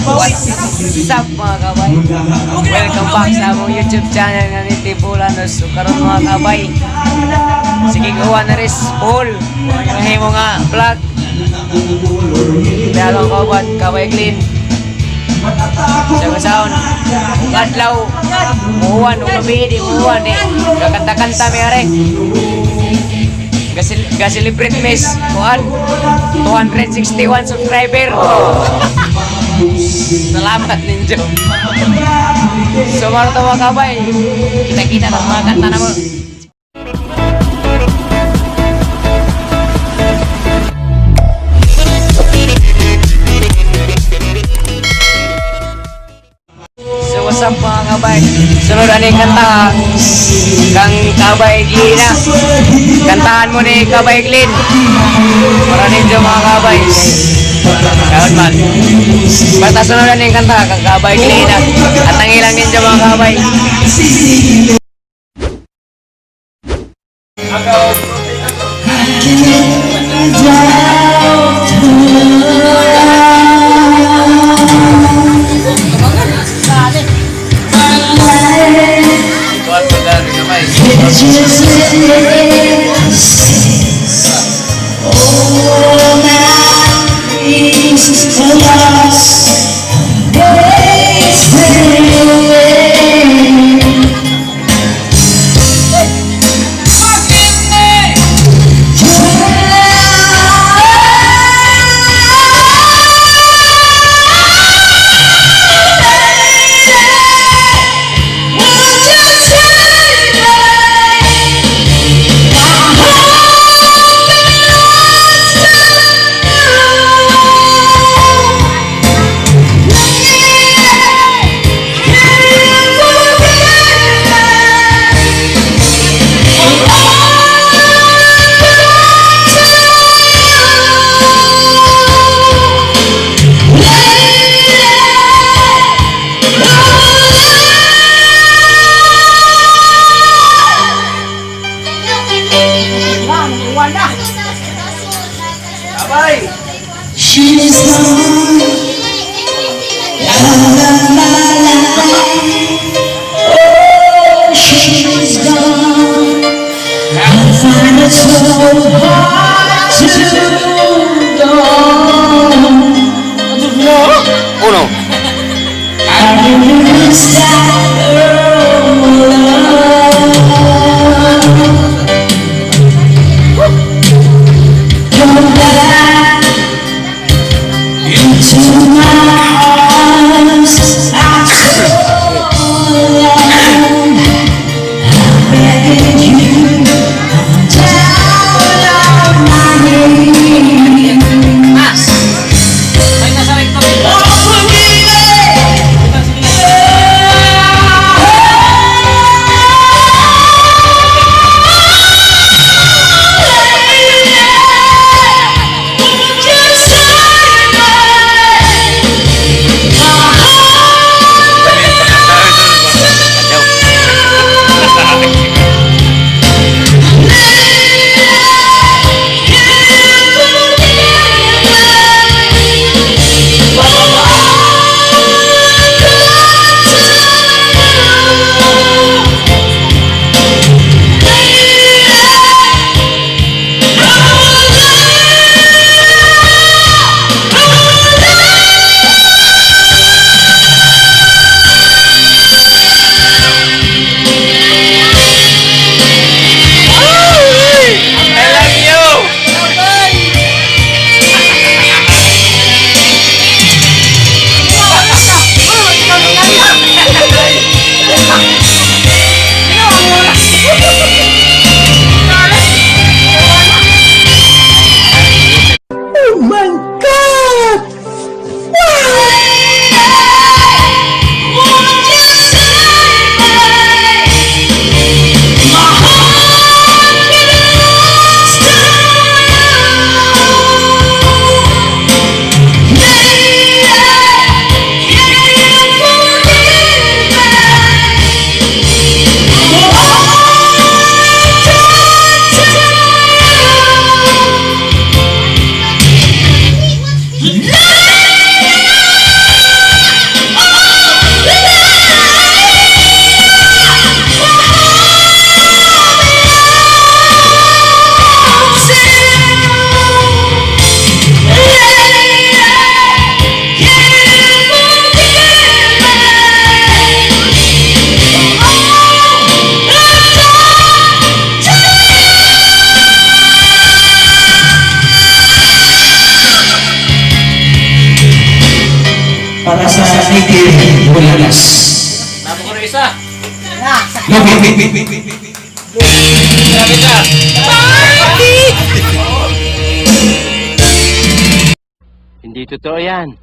What's up, mga kabay? Welcome back sa among YouTube channel nga ni Tibulanos. So karon, mga kabay, sige, gawa na ris Paul. Mahimo nga vlog. Dalo kauban Kabay Clean. Sa kasaon, adlaw, muhuan, o gabi, di muhuan, di. Kakanta-kanta mi are. Ga-celebrate miss, kuan, 261 subscriber. Salamat ninyo. So, maro to, mga kabay. Kita-kita ta sa mga kanta na mo. So, what's up, mga kabay? Sunod ani kanta kang Kabay Gina. Kantahan mo ni Kabay Glenn. Para ninyo, mga kabay. Kaon man. Basta sunod ani kanta kang Kabay Glenn. At ang ilang ninyo, mga kabay. All my dreams are lost, wasted away. Would you take me? My heart belongs to you. Can you forgive me? For all I've done to you, lady. She's gone out of my life. Oh, she's gone. I find it so hard to go on. Uno. I miss that girl love. Come back into my arms. I'm so alone. I'm begging you, I'm down on my knees. Oh, forgive me. Para sa native Bulalas. Tama ko na isa. Lubi. Grabe ka. Hindi totoo yan.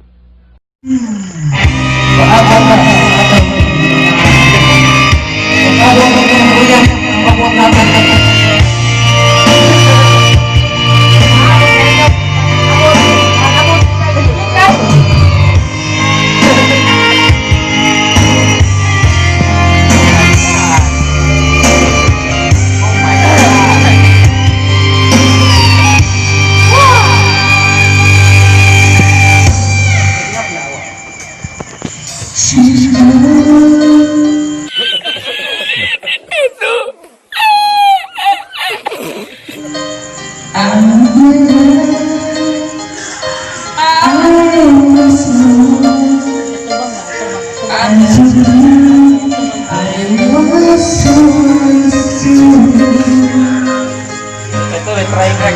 Ito, may try crack.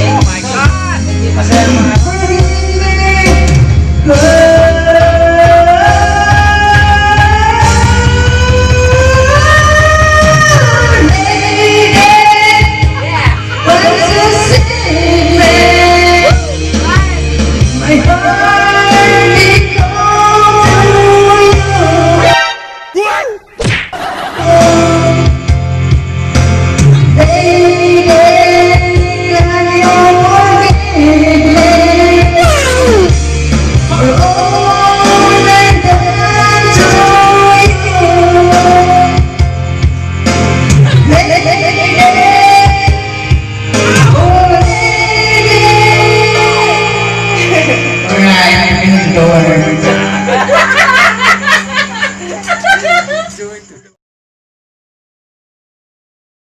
Oh my God! Hindi pa sir, mga My heart beat to you. Lady, can you forgive me for all I've done to you? Lady, oh lady. Alright, I'm going.